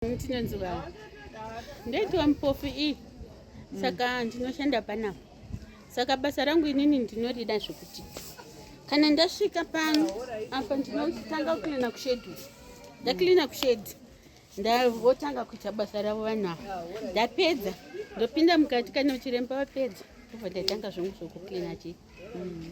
Tinonzi ndoitiwa Mupofu iyi. Saka ndinoshanda panapa. Saka basa rangu inini ndinorida zvekuti kana ndasvika pano apa, ndinotanga kucleana kushed. Ndacleana kushed, ndavotanga kuita basa ravo vanhu ava. Ndapedza, ndopinda mukati. Kana chiremba vapedza, ndobva ndatanga zvangu zvokucleana chi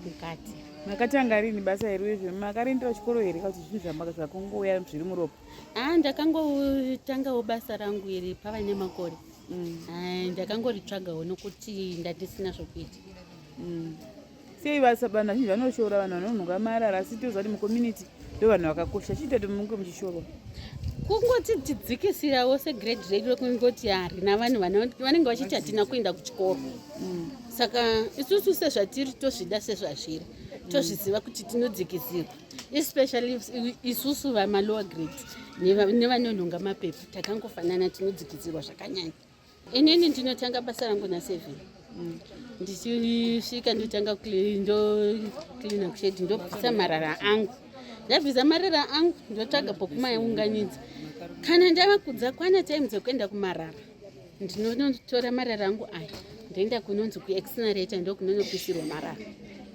mukati. Makatanga rini basa iri, uyezve makarindira chikoro here, kana kuti zvinhu zvakangouya zviri muropa? A, ndakangotangawo basa rangu iri pava nemakore. Ah, ndakangoritsvagawo nokuti ndandisina zvokuita. Sei basa? Vanhu vazhinji vanoshora vanhu vanonhonga marara, asi toziva kuti mucommunity ndo vanhu vakakosha. Chiita kuti munge muchishorwa? Kungoti tidzikisirawo segrade redu, kungoti harina vanhu vanenge vachiti hatina kuenda kuchikoro. Saka isusu sezvatiri tozvida sezvazviri, tozviziva kuti tinodzikisirwa, especially isusu vamalower grade nevanonhonga mapepa. Takangofanana, tinodzikisirwa zvakanyanya. Inini ndinotanga basa rangu na7. Ndichisvika, ndotanga ndocleana kushed, ndobvisa marara angu. Ndabvisa marara angu, ndotsvaga pokumaunganidza. Kana ndava kudza kwana time dzekuenda kumarara, ndinonotora marara angu aya, ndoenda kunonzi kuincinerator, ndokunonopisirwa marara.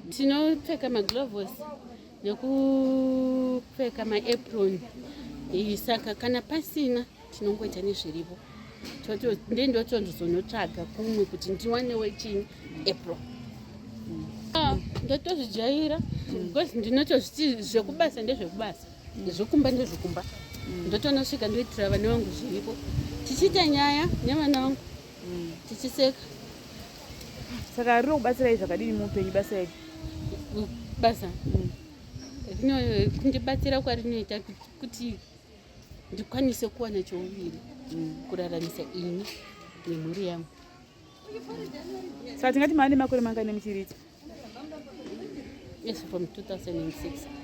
Tinopfeka magloves nekupfeka maapron. Saka kana pasina, tinongoita nezviripo. Ndendotozonotsvaga kumwe kuti ndiwanewo chini, apron. Ah, ndotozvijaira because ndinotozviti zvekubasa ndezvekubasa, zvekumba ndezvekumba. Ndotonosvika, ndoitira vana vangu zviripo, tichiita nyaya nevana vangu, tichiseka. Saka riri kubatsirai zvakadini muupenyu basa iri? Basa rino kundibatsira kwarinoita kuti ndikwanise kuwana chouviri, kuraramisa ini nemhuri yangu. Saka tingati maane makore mangani muchiriita? Yes, from 2006.